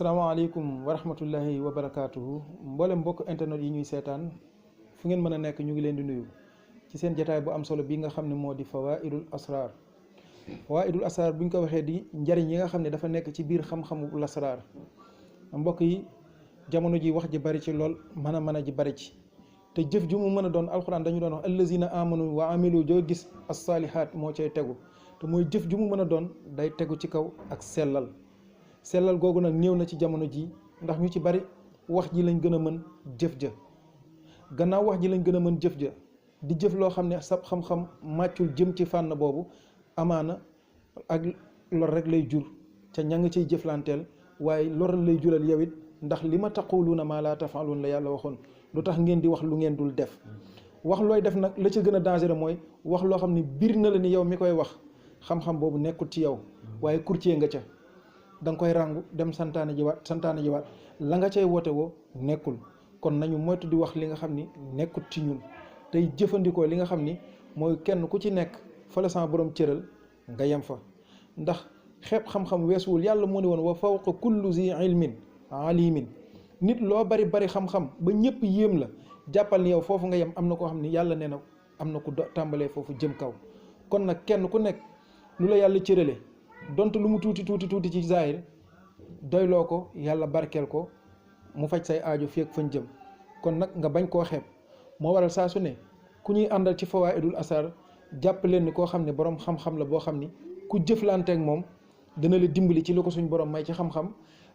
salaamaaleykum wa rahmatullahi wa barakaatuhu mboolem mbokk internet yi ñuy seetaan fu ngeen mën a nekk ñu ngi leen di nuyu ci seen jataay bu am solo bi nga xam ne moo di Fawaidul Asrar. Fawaidul Asrar bu ñu ko waxee di njariñ yi nga xam ne dafa nekk ci biir xam-xamu lasraar. mbokk yi jamono ji wax ji bari ci lool mën a ji bari ci te jëf ju mu mën a doon alxuraan dañu doon wax allazina amanu wa amilu joo gis as-salihat moo cay tegu te mooy jëf ju mu mën a doon day tegu ci kaw ak sellal googu nag néew na ci jamono ji ndax ñu ci bari wax ji lañ gën a mën jëf ja gannaaw wax ji lañ gën a mën jëf ja di jëf loo xam ne sab xam-xam màccul jëm ci fànn boobu amaana ak lor rek lay jur ca ña nga ciy jëflanteel waaye lor lay jural yow it ndax li ma taquluuna maa laa tafaaluun la yàlla waxoon lu tax ngeen di wax lu ngeen dul def wax looy def nag la ca gën a dangereux mooy wax loo xam ne biir na la ni yow mi koy wax xam-xam boobu nekkul ci yow waaye courtier nga ca da nga koy ràngu dem santaane jiwaat la nga cay woote woo nekkul kon nañu moytu di wax li nga xam ni nekkul ci ñun tey jëfandikoo li nga xam ni mooy kenn ku ci nekk fa la sama borom cëral nga yem fa ndax xeeb xam-xam weesuwul yàlla moo ne woon wa fawqa kullu zi ilmin alimin nit loo bari xam-xam ba ñëpp yéem la jàppal ni yow foofu nga yem am na koo xam ni yàlla nee na am na ku tàmbalee foofu jëm kaw kon nag kenn ku nekk lu la yàlla cërale donte lu mu tuuti ci zahir doyloo ko yàlla barkeel ko mu faj say aajo fi ak fañ jëm kon nag nga bañ koo xeeb moo waral saa su ne ku ñuy àndal ci Fawaidul Asrar jàpp leen ni koo xam ne borom xam-xam la boo xam ni ku jëflanteeg moom dana la dimbali ci lu ko suñu borom may ci xam-xam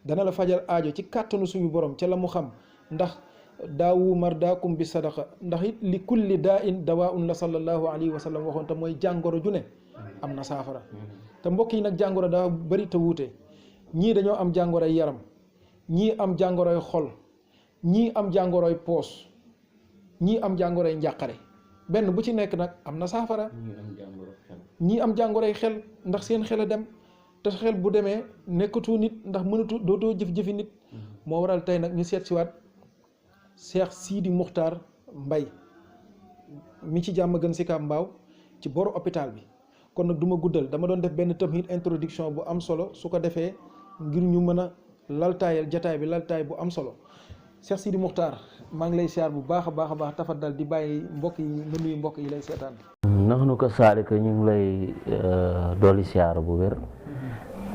dana la fajal aajo ci kàttanu suñu borom ca la mu xam ndax daawu mardaakum bi sadaqa ndax it li kulli daa in dawaun la sallallahu alayhi wa sallam waxoon te mooy jàngoro ju ne am na saafara te mbokk yi nag jàngoro daa bari te wuute ñii dañoo am jàngoroy yaram ñii am jàngoroy xol ñii am jàngoroy poos ñii am jàngoroy njàqare benn bu ci nekk nag am na saafara ñii am jàngoroy xel ndax seen xel a dem te xel bu demee nekkatu nit ndax mënatu dootoo jëf-jëfi nit moo waral tey nag ñu seet siwaat Cheikh Sidi Muxtaar Mbay mi ci jàmm gën si Kaab Mbaaw ci boru hôpital bi kon nag du ma guddal dama doon def benn tamit introduction bu am solo su ko defee ngir ñu mën a laltaayal jataay bi laltaay bu am solo Cheikh Sidi Muxtaar maa ngi lay siyaar bu baax a baax tafadal di bàyyi mbokk yi nga nuyu mbokk yi lay seetaan. nax nu ko saalika ñu ngi lay dooli siyaar bu wér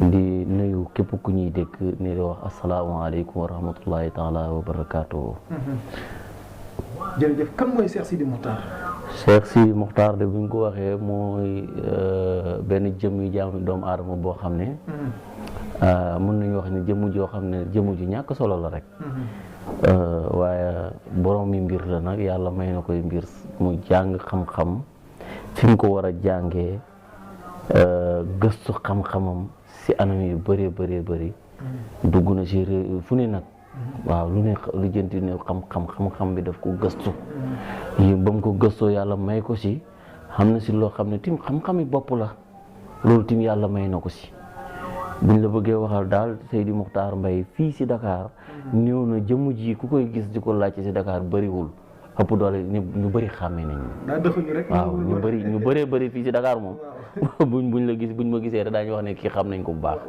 di nuyu képp ku ñuy dégg ni di wax asalaamaaleykum wa rahmatullahi taala wa barakaatuhu. jërëjëf kan mooy Cheikh Sidi Muxtaar. Cheikh Sidi Muxtaar de bu ñu ko waxee mooy benn jëmm yu jaamu doomu aadama boo xam ne mën nañu wax ne jëmm joo xam ne jëmm ju ñàkk solo la rek waaye borom mi mbir la nag yàlla may na koy mbir mu jàng xam-xam fi mu ko war a jàngee gëstu xam-xamam si anam yu bëree bëri dugg na si fu ne nag waaw lu ne lijjanti ne xam-xam bi daf ko gëstu yi ba mu ko gëstoo yàlla may ko si xam na si loo xam ne tim xam-xami bopp la loolu tim yàlla may na ko si buñ la bëggee waxal daal Seydi Muxtaar Mbay fii si Dakar néew na jëmm ji ku koy gis di ko laajte si Dakar bëriwul ëpp doole ñu bëri xàmmee nañ waaw ñu bëree fii si Dakar moom buñ la gis buñ ma gisee rek daañu wax ne kii xam nañ ko bu baax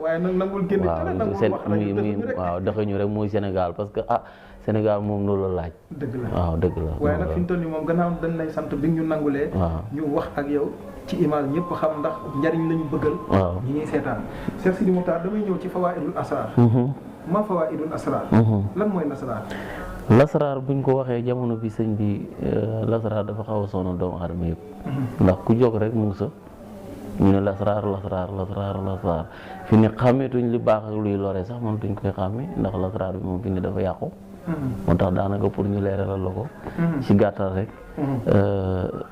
waaw dëxuñu rek mooy Sénégal parce que Sénégal moom loolu la laaj waaw dëgg la waaye nag fi ñu toll nii moom gannaaw dañ lay sant bi ñu nangulee ñu wax ak yow ci image ñëpp xam ndax njariñ lañu bëggal ñi ñuy seetaan Cheikh Sidi Muxtaar damay ñëw ci Fawaidul Asrar ma Fawaidul Asrar lan mooy lasraar lasraar buñ ko waxee jamono bi sëñ bi lasraar dafa xaw a sonal doomu aadama yëpp ndax ku jóg rek mu ngi sa ñu ne lasraar fi ne xàmmeetuñ li baax ak luy lore sax man duñ koy xàmmee ndax lasraar bi moom fi ne dafa yàqu moo tax daanaka pour ñu leeralal la ko ci gàttal rek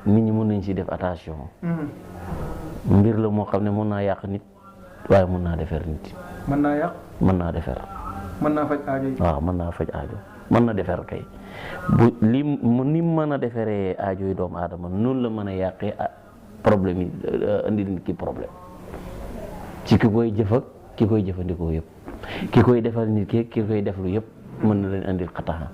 nit ñi mën nañ ci def attention mbir la moo xam ne mën naa yàq nit waaye mën naa defar nit mën naa yàq mën naa defar mën naa faj aajo yi waaw mën naa faj aajo mën na defar kay bu li ni mën a defaree aajo yi doomu aadama noonu la mën a yàqee problème yi indi nit ki problème ci ki koy jëf ak ki koy jëfandikoo yëpp ki koy defal nit ki koy deflu yëpp mën na leen indil xataxa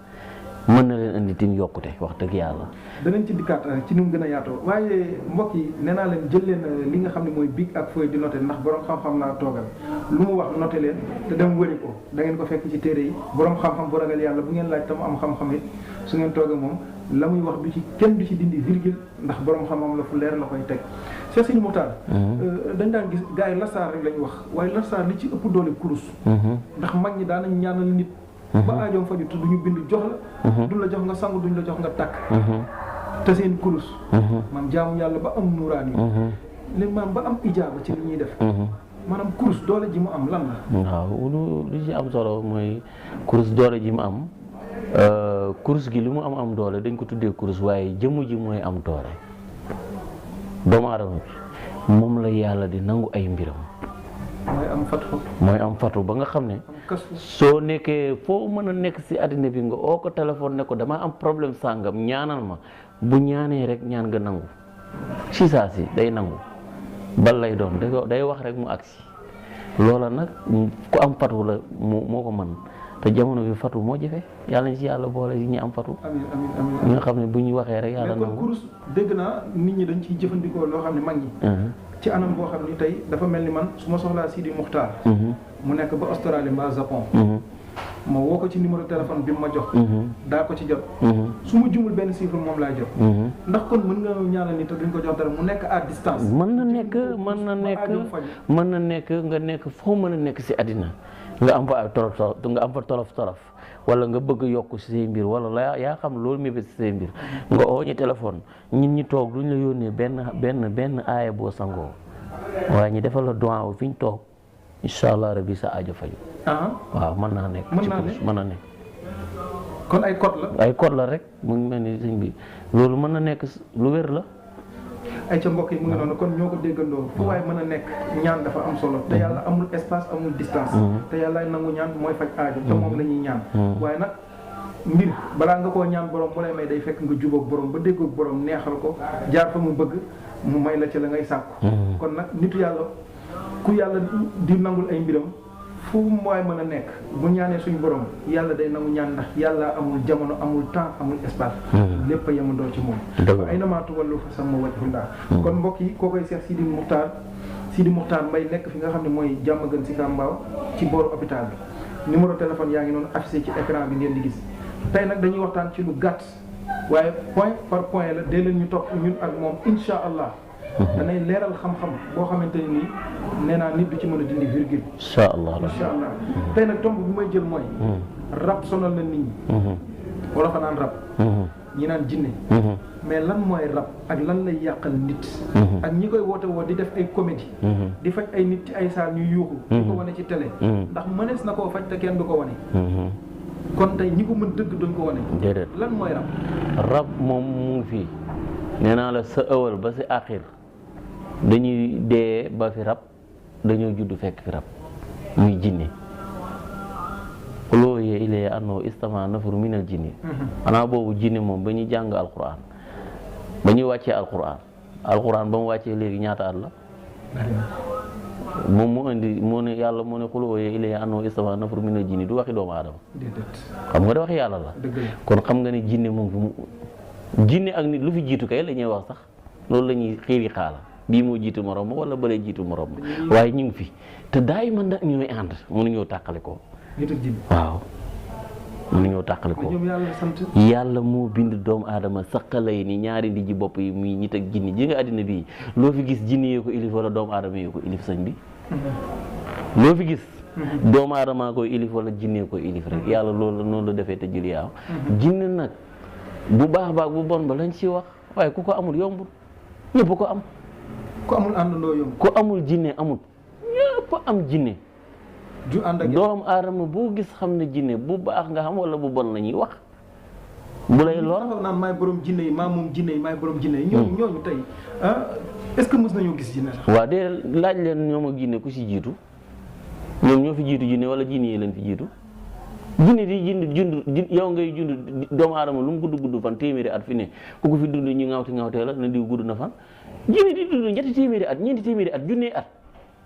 mën na leen indi tim yokkute wax dëgg yàlla. danañ ci dikkaat ci nu mu gën a yaatoo waaye mbokk yi nee naa leen jël leen li nga xam ne mooy bic ak feuille di noter ndax borom xam-xam laa toogal lu mu wax noté leen te dem wëri ko da ngeen ko fekk ci téere yi borom xam-xam bu ragal yàlla bu ngeen laaj tam am xam-xam it su ngeen toogee moom la muy wax du ci kenn du ci dindi virgule ndax borom xam-xam la fu leer la koy teg. Cheikh Sidi Mokhtar dañ daan gis gars yi lasaar rek lañu wax waaye lasaar li ci ëpp doole kurus ndax mag ñi daanañ ñaanal nit ba aajoom faju te duñu bind jox la duñ la jox nga sangu duñ la jox nga takk te seen kurus maam jaamu yàlla ba am nuuraan yi leen maam ba am ijaaba ci li ñuy def maanaam kurus doole ji mu am lan la. waaw lu ci am solo mooy kurus doole ji mu am kurus gi li mu am doole dañ ko tuddee kurus waaye jëmm ji mooy am doole doomu aadama bi moom la yàlla di nangu ay mbiram. mooy am fatu ba nga xam ne soo nekkee foo mën a nekk si àddina bi nga oo ko téléphone ne ko damaa am problème sàngam ñaanal ma bu ñaanee rek ñaan nga nangu si saa si day nangu bal lay doon day wax rek mu agsi loola nag ku am fatu la moo ko mën te jamono bi fatu moo jafe yàlla ñu si yàlla boole yi ñu am fatu ñi nga xam ne bu ñu waxee rek yàlla nangu. kurus dégg naa nit ñi dañ ciy jëfandikoo loo xam ne mag ñi ci anam boo xam ni tey dafa mel ni man su ma soxlaa Sidi Mokhtar mu nekk ba Australie mbaa Japon ma woo ko ci numéro téléphone bi mu ma jox daa ko ci jot su ma jumul benn chiffre moom laa jot ndax kon mën nga ñaanal ni te duñ ko jox dara mu nekk à distance. mën na nekk nga nekk foo mën a nekk si àddina nga am fa ay tolof wala nga bëgg yokk si say mbir wala yaa xam loolu mébét si say mbir nga oo ñu téléphone ñun ñi toog duñ la yónnee benn aaya boo sangoo waaye ñi defal la doigt fi ñu toog incha allah rabbi sa aajo faju waaw mën naa nekk mën na nekk kon ay code la rek mu ngi mel ni sëñ bi loolu mën na nekk lu wér la. ay ca mbokk yi mu ngi noonu kon ñoo ko déggandoo fu waaye mën a nekk ñaan dafa am solo te yàlla amul espace amul distance te yàlla nangu ñaan mooy faj aajo te moom la ñuy ñaan waaye nag mbir balaa nga koo ñaan borom bu lay may day fekk nga jubóog borom ba déggoog borom neexal ko jaar fa mu bëgg mu may la ci la ngay sàkku kon nag nitu yàlla ku yàlla di nangul ay mbiram fu mooy mën a nekk bu ñaanee suñu borom yàlla day nangu ñaan ndax yàlla amul jamono amul temps amul espace lépp a yemandoo ci moom ay namaatu wàllu fa sama wajhullah kon mbokk yi koo koy seex Sidi Mokhtar Mbaye nekk fi nga xam ne mooy jàmm gën si Kambaaw ci booru hôpital bi numéro téléphone yaa ngi noonu affiché ci écran bi ngeen di gis tey nag dañuy waxtaan ci lu gàtt waaye point par point la dee leen ñu topp ñun ak moom insha allah danay leeral xam-xam boo xamante ne nii nee naa nit du ci mën a dindi virgule incha allah tey nag tomb bi may jël mooy rab sonal na nit ñi wala fa naan rab ñi naan jinne mais lan mooy rab ak lan lay yàqal nit ak ñi koy woote woo di def ay comédie di faj ay nit ci ay saal ñuy yuuxu di ko wane ci télé ndax mënees na koo faj te kenn du ko wane kon tey ñi ko mën dëgg duñ ko wane déedéet lan mooy rab moom mu ngi fii nee naa la sa ëwal ba si axir dañuy dee ba fi rab dañoo judd fekk fi rab muy jinne loo yee ilee annoo istama nafaru minal jinni xanaa boobu jinne moom ba ñuy jàng alquran ba ñuy wàccee alquran ba mu wàccee léegi ñaata at la moom mu indi moo ne yàlla moo ne xuloo yee ilee annoo istama nafaru minal jinni du waxi doomu aadama xam nga da waxi yàlla la kon xam nga ne jinne moom jinne ak nit lu fi jiitu kay la ñuy wax sax loolu la ñuy xiiri xaala bii moo jiitu morom ma wala balee jiitu morom ma waaye ñu ngi fi te daay man da ñooy ànd mënuñoo tàqale ko waaw mënuñoo tàqale ko yàlla moo bind doomu aadama saqalay ni ñaari ndi ji bopp yi muy nit ak jinni ji nga àddina bii loo fi gis jinni yee ko ilif wala doomu aadama yee ko ilif sañ bi loo fi gis doomu aadama koy ilif wala jinne koy ilif rek yàlla loolu noonu la defee te jël yaaw jinne nag bu baax baax bu bon ba lañ ci wax waaye ku ko amul yombul ñëpp ko am ku amul àndandoo yomb ku amul jinne amul ñëpp am jinne ju ànd ak doomu aadama boo gis xam ne jinne bu baax nga xam wala bu bon la ñuy wax bu lay lor naan maay borom jinne yi maa moom jinne yi maay borom jinne yi ñooñu tey est-ce que mës nañoo gis jinne sax waaw de laaj leen ñoom ak jinne ku si jiitu ñoom ñoo fi jiitu jinne wala jinne yi leen fi jiitu jinne di jund yow ngay jund doomu aadama lu mu gudd fan téeméeri at fi ne ku ko fi dund ñu ŋawtee la na diw gudd na fan jinne di dund ñetti téeméeri at ñeenti téeméeri at junne at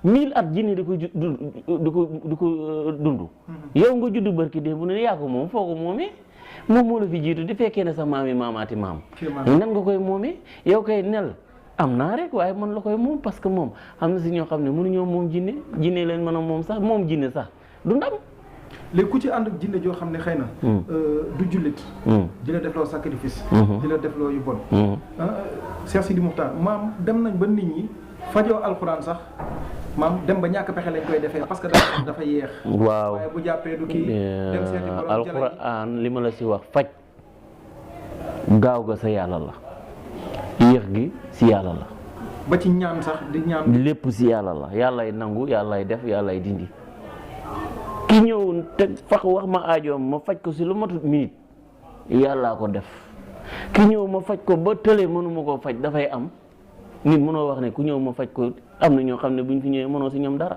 1000 at jinne da koy du ko dund yow nga judd barki dee bu ne yaa ko moom foo ko moomee moom moo la fi jiitu di fekkee ne sa maam yi maamaati maam nan nga koy moomee yow kay nel am naa rek waaye man la koy moom parce que moom am na si ñoo xam ne mënuñoo moom jinne leen mën a moom sax moom jinne sax du ndam. léegi ku ci ànd ak jinne joo xam ne xëy na du jullit di la defloo sacrifice di la defloo yu bon Cheikh Sidi Mokhtar maam dem nañ ba nit ñi fajoo alxuraan sax maam dem ba ñàkk pexe lañ koy defee parce que dafa yeex waaw waaye bu jàppee du kii dem seeti borom alxuraan li ma la si wax faj gaaw ga sa yàlla la yéex gi si yàlla la ba ci ñaan sax di ñaan lépp si yàlla la yàllay nangu yàllay def yàllay dindi ki ñëw te fax wax ma aajoom ma faj ko si lu matut minute yàllaa ko def ki ñëw ma faj ko ba tële mënuma koo faj dafay am nit mënoo wax ne ku ñëw ma faj ko am na ñoo xam ne buñ fi ñëwee mënoo si ñoom dara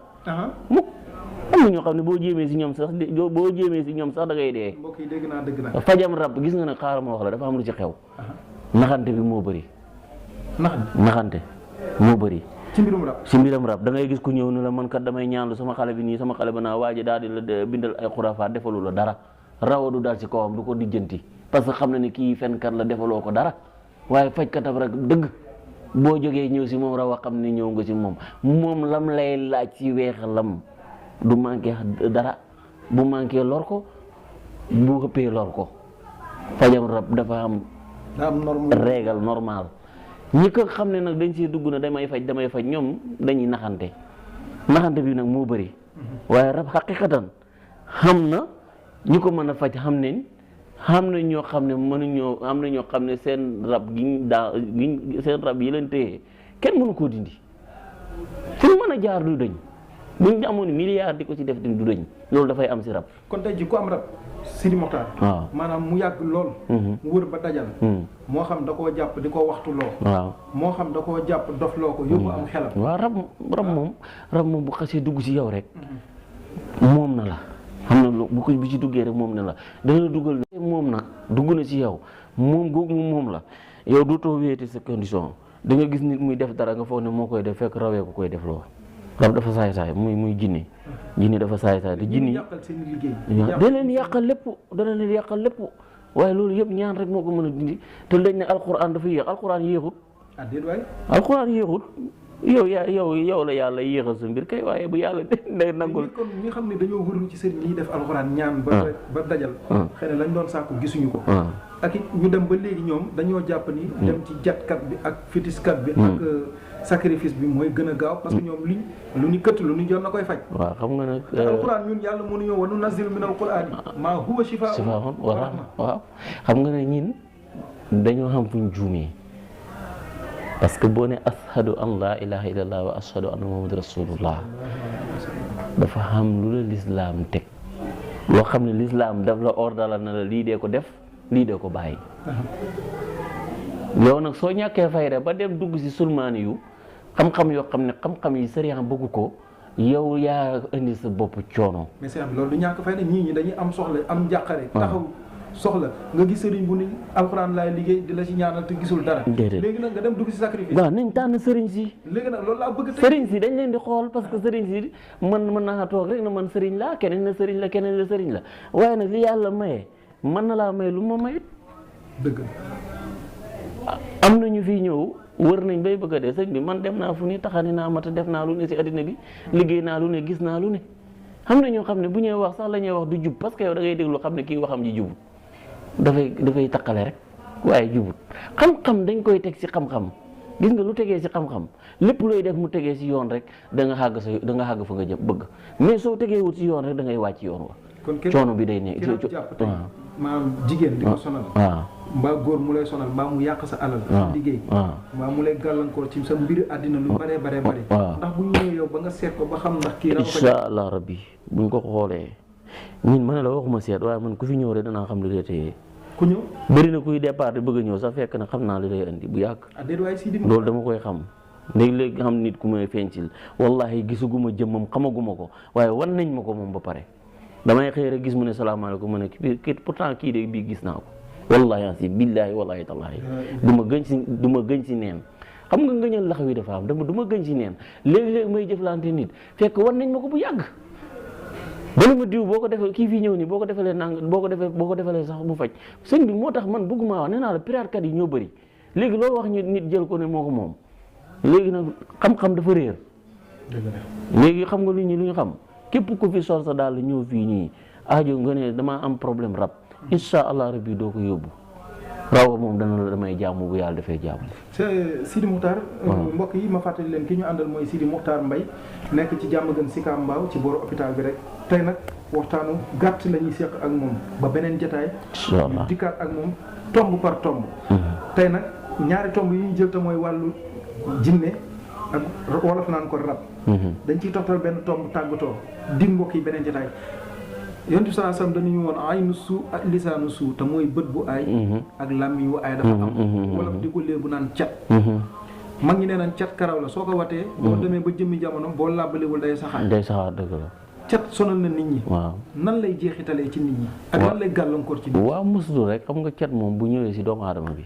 mukk am na ñoo xam ne boo jéemee si ñoom sax da ngay dee. mbokk yi dégg naa fajam rab gis nga ne xaaral ma wax la dafa am lu ci xew naxante bi moo bëri naxante moo bëri ci mbiram rab da ngay gis ku ñëw ne la man kat damay ñaanlu sama xale bi nii sama xale ba naa waaji daal di la bindal ay xuraafaat defalu la dara rawadu daal ci kawam du ko dijjanti parce que xam na ne kii fenkat la defaloo ko dara waaye fajkatam rek dëgg boo jógee ñëw si moom raw a xam ne ñëw nga si moom lam lay laaj ci weexalam du manqué dara bu manqué lor ko bu ëppee lor ko fajam rab dafa am règle normal ñi ko xam ne nag dañ siy dugg na damay faj ñoom dañuy naxante bi nag moo bëri waaye rab xaqiqatan xam na ñu ko mën a faj xam na ñoo xam ne mënuñoo am na ñoo xam ne seen rab seen rab yi leen téye kenn mënu koo dindi fu ñu mën a jaar du dañ buñ amoon milliard di ko ci def du dañ loolu dafay am si rab. kon tey ji ku am rab Sidi Mokhtar waaw maanaam mu yàgg lool mu wër ba dajal moo xam da koo jàpp di ko waxtu loo waaw moo xam da koo jàpp dof loo ko yóbbu am xelam waaw rab moom bu xasee dugg si yow rek moom na la xam na bu ko bi ci duggee rek moom na la dana la dugal moom nag dugg na ci yow moom googu moom la yow dootoo wéete sa condition da nga gis nit muy def dara nga foog ne moo koy def fekk rawee ko koy def loo rab dafa saay-saay muy jinne dafa saay-saay te jinne da leen yàqal lépp waaye loolu yëpp ñaan rek moo ko mën a dindi te dañ ne alxuraan dafa yéex alxuraan yéexut alxuraan yéexut yow la yàlla yéexal sa mbir kay waaye bu yàlla day nangul kon ñi xam ne dañoo wëru ci sëriñ yi def alxuraan ñaan ba dajal xëy na lañ doon sàkku gisuñu ko ak it ñu dem ba léegi ñoom dañoo jàpp ni dem ci jatkat bi ak fitiskat bi ak sacrifice bi mooy gën a gaaw parce que ñoom lu ñu këtt lu ñu jot na koy faj waaw xam nga nag alxuraan ñun yàlla mënuñoo wa nunazzilu min alqur'ani maa huwa shifaa'un wa rahma waaw xam nga ne ñin dañoo xam fuñ juumee parce que boo ne ashadu an laa ilaha illallah wa ashadu anna muhammadu rasulullah dafa xam lu la lislaam teg loo xam ne lislaam daf la ordala na la lii dee ko def lii dee ko bàyyi yow nag soo ñàkkee fayda ba dem dugg si sulmaani yu xam-xam yoo xam ne xam-xam yi sariya bëggu ko yow yaa indi sa bopp coono. mais c'est loolu du ñàkk fayda ñii dañuy am soxla am njàqare taxaw soxla nga gis sëriñ bu ni alxuraan laay liggéey di la ci ñaanal te gisul dara. léegi nag nga dem dugg si sacrifice. waaw nañ tànn sëriñ si. léegi nag loolu laa bëgg sëriñ si dañ leen di xool parce que sëriñ si mën naa toog rek na man sëriñ laa keneen na sëriñ la keneen la sëriñ la waaye nag li yàlla maye mën na laa may lu ma mayit dëgg am na ñu fi ñëw wër nañ bay bëgg a dee sëñ bi man dem naa fu ni taxani naa mata def naa lu ne si addina bi liggéey naa lu ne gis naa lu ne xam na ñoo xam ne bu ñuy wax sax la ñuy wax du jub parce que yow da ngay déglu xam ne kii waxam ji jubut dafay taqale rek waaye jubut xam-xam dañ koy teg si xam-xam gis nga lu tegee si xam-xam lépp looy def mu tegee si yoon rek da nga xàgg fa nga jëm bëgg mais soo tegee wut si yoon rek da ngay wàcc yoon wa coono bi day ne maanaam jigéen di ko sonal waaw mbaa góor mu lay sonal mbaa mu yàq sa alal liggéey mbaa mu lay gàllankoor ci sa mbiri àddina lu bare ndax bu ñëwee yow ba nga seet ko ba xam ndax kii insha allah rabbi buñ ko xoolee ñun ma ne la waxuma seet waaye man ku fi ñëw rek danaa xam li lay téye ku ñëw bëri na kuy départ di bëgg a ñëw sax fekk na xam naa li lay indi bu yàgg loolu dama koy xam léegi xam nit ku may feeñcil wallahi gisuguma jëmmam xamaguma ko waaye wan nañ ma ko moom ba pare damay xëy rek gis mu ne salaamaaleykum ma ne kii pourtant kii de bii gis naa ko wallahi ansi billahi wallahi tallahi du ma gëñ si neen xam nga ngëñal lax wi dafa am du ma gëñ si neen léegi-léegi may jëflante nit fekk wan nañ ma ko bu yàgg bala ma diw boo ko defee kii fii ñëw nii boo ko defalee sax bu faj sëñ bi moo tax man bëgguma wax nee naa la piratekat yi ñoo bëri léegi loolu wax ñu nit jël ko ne moo ko moom léegi nag xam-xam dafa réer léegi xam nga lu ñu xam képp ku fi sol sa daal ñëw fii nii aajo nga ne damaa am problème rab insha allah rabbi doo ko yóbbu rawa moom dana la damay jaamu bu yàlla dafay jaamu. Sidi Muxtaar mbokk yi ma fàttali leen ki ñu àndal mooy Sidi Muxtaar Mbay nekk ci Diamaguène Sicap Mbao ci booru hôpital bi rek tey nag waxtaanu gàtt la ñuy seq ak moom ba beneen jotaay incha allah dikkaat ak moom tomb par tomb tey nag ñaari tomb yi ñu jël te mooy wàllu jinne ak wolof naan ko rab dañ ciy toftal benn tomb tàggatoo dig mbokk yi beneen jotaay yonent bi sallallahu alayhi wasallam dañu woon aynu suu ak lisaanu suu te mooy bët bu aay ak làmmiñ wu aay dafa am wala di ko léebu naan cat mag ñi nee naan cat karaw la soo ko watee boo demee ba jëmmi jamono boo làbbalewul day saxaar dëgg la cat sonal na nit ñi waaw nan lay jeexitalee ci nit ñi ak nan lay gàllankoor ci nit ñi waaw muslu rek xam nga cat moom bu ñëwee si doomu aadama bi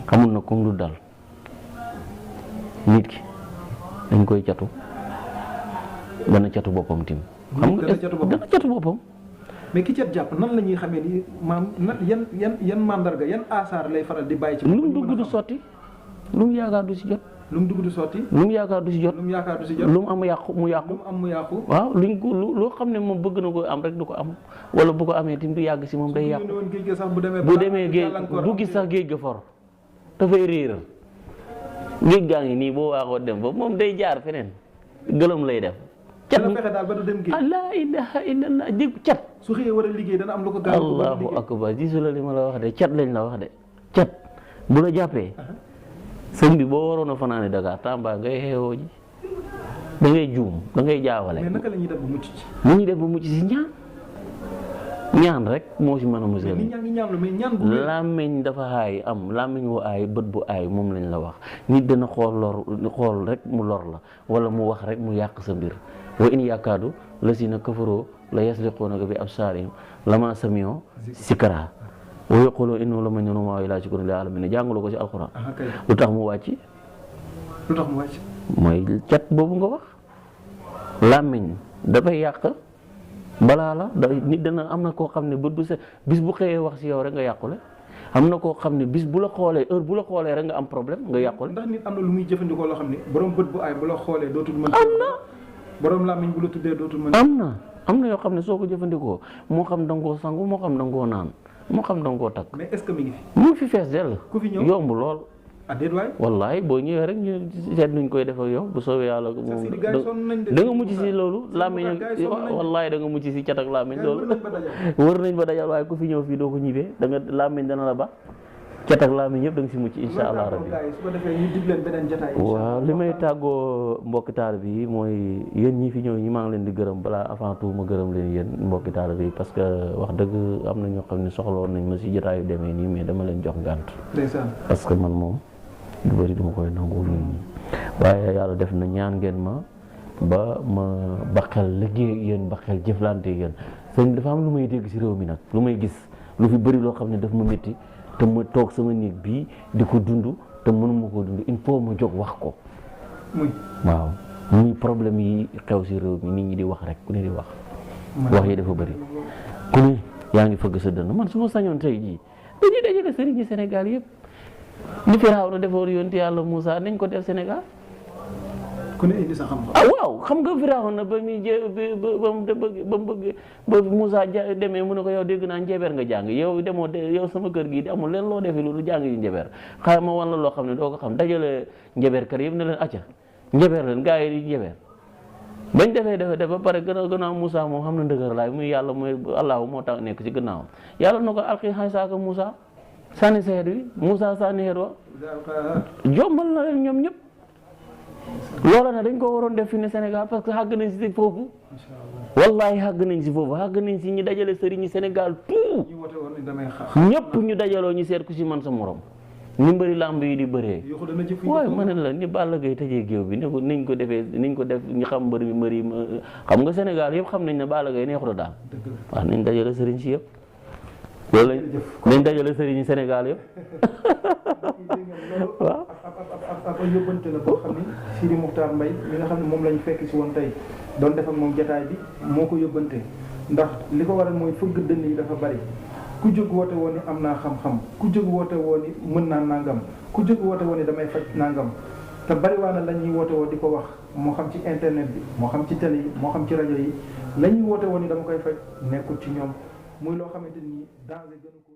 xamul na comme lu dal nit ki dañ koy catu dana catu boppam tim xam nga dana catu boppam mais ki cat jàpp nan la ñuy xamee ni maam yan mandarga yan asaar lay faral di bàyyi ci lu mu dugg du sotti lu mu yaakaar du si jot lu mu dugg du sotti lu mu yaakaar du si jot lu mu am yàqu mu yàqu waaw luñ ko loo xam ne moom bëgg na ko am rek du ko am wala bu ko amee tim du yàgg si moom day yàqu bu demee géej du gis sax géej ga for dafay réeral géej gaa ngi nii boo waaxoo dem ba moom day jaar feneen gëlëm lay def cat daal ba du dem géej la ilaha illallah dégg cat su xëyee war a liggéey dana am lu ko gaaw allahu akbar gisu la li ma la wax de cat lañ la wax de cat bu la jàppee sëñ bi boo waroon a fanaane Dakar Tamba ngay xeewoo ji da ngay juum da ngay jaawale mais naka la ñuy def ba mucc ci mu ngi def ba mucc si ñaan rek moo si mën a musal làmmiñ dafa aay am làmmiñ wu aay bët bu aay moom lañ la wax nit dana xool rek mu lor la wala mu wax rek mu yàq sa mbir wa in yaakaadu la si na kafaroo la yasliquunaka bi absaarihim lama sami'u sikra wa yaqulu innahu la majnuun wa ilaa zikrun lil aalamiin jàngaloo ko si alxuraan lu tax mu wàcc mooy cat boobu nga wax làmmiñ dafay yàq balaa la nit dana am na koo xam ne bët bu set bis bu xëyee wax si yow rek nga yàqule am na koo xam ne bis bu la xoolee heure bu la xoolee rek nga am problème nga yàqule ndax nit am na lu muy jëfandikoo loo xam ne borom bët bu aay bu la xoolee dootul mën am na borom làmmiñ bu la tuddee dootul mën am na yoo xam ne soo ko jëfandikoo moo xam da nga koo sangu moo xam da nga koo naan moo xam da nga koo takk mais est-ce que mi ngi fi mu ngi fi fees dell ku fi ñëw yomb lool déet waay wallaay boo ñëwee rek ñu seet nuñ koy def ak yow bu soobee yàlla moom da nga mucc si loolu làmmiñ wallaay da nga mucc si cat ak làmmiñ loolu wër nañ ba dajal waaye ku fi ñëw fii doo ko ñibbee da nga làmmiñ dana la ba cat ak làmmiñ yëpp da nga si mucc insha allah rabbi waaw li may tàggoo mbokki taal bi mooy yéen ñi fi ñëw ñi maa ngi leen di gërëm balaa avant tout ma gërëm leen yéen mbokki taal bi parce que wax dëgg am na ñoo xam ne soxla woon nañ ma si jotaayu demee nii mais dama leen jox ngànt parce que man moom du bëri duma koy nangu nit ñi waaye yàlla def na ñaan ngeen ma ba ma baqel liggéey ak yéen baqel jëflante ak yéen sëñ dafa am lu may dégg si réew mi nag lu may gis lu fi bëri loo xam ne daf ma métti te ma toog sama néeg bii di ko dund te mënuma koo dund il faut ma jóg wax ko waaw muy problème yi xew si réew mi nit ñi di wax rek ku ne di wax wax yi dafa bëri ku ne yaa ngi fëgg sa dënn man su ma sañoon tey jii dañuy dajale sëriñi Sénégal yëpp li Firawna defoon yonent yàlla Moussa nañ ko def Sénégal ku ne indi sa xam-xam waaw xam nga Firawna ba muy ba mu bëgg ba Moussa demee mu ne ko yow dégg naa njeber nga jàng yow demoo yow sama kër gii amul leen loo defee loolu jàng yi njeber xaaral ma wan la loo xam ne doo ko xam dajale njeber kër yëpp ne leen acca njeber leen gars yi di njeber bañ defee ba pare gannaaw Moussa moom xam na ndëgër laay muy yàlla mooy Allahu moo tax nekk ci gannaawam yàlla na ko alxi xaysaaka Moussa sànni sa xeet wi Moussa sànni xeet wa jombal na leen ñoom ñëpp loola na dañ ko waroon def fi ne Sénégal parce que xàgg nañ si foofu wallahi xàgg nañ si foofu xàgg nañ si ñi dajale sëriñi Sénégal tout ñëpp ñu dajaloo ñu seet ku si man sa morom ni mbëri làmb yi di bëree waaye ma ne la ni Balla Gaye tëjee géew bi ne ko niñ ko defee niñ ko def ñu xam mbëri xam nga Sénégal yëpp xam nañ ne Balla Gaye neexut a daal waaw nañ dajale sëriñ si yëpp loolu nañ dajale sëriñi Sénégal yëpp waaw ab yóbbante la boo xam ni Sidi Muxtaar Mbay mi nga xam ne moom lañ fekk si woon tey doon def ak moom jataay bi moo ko yóbbante ndax li ko waral mooy fëgg dënn yi dafa bari ku jóg woote woon ni am naa xam-xam ku jóg woote woon ni mën naa nangam ku jóg woote woon ni damay faj nangam te bariwaana la ñuy woote woo di ko wax moo xam ci internet bi moo xam ci télé yi moo xam ci rajo yi la ñuy woote woo ni dama koy faj nekkul ci ñoom muy loo xamante ni danger gënu ko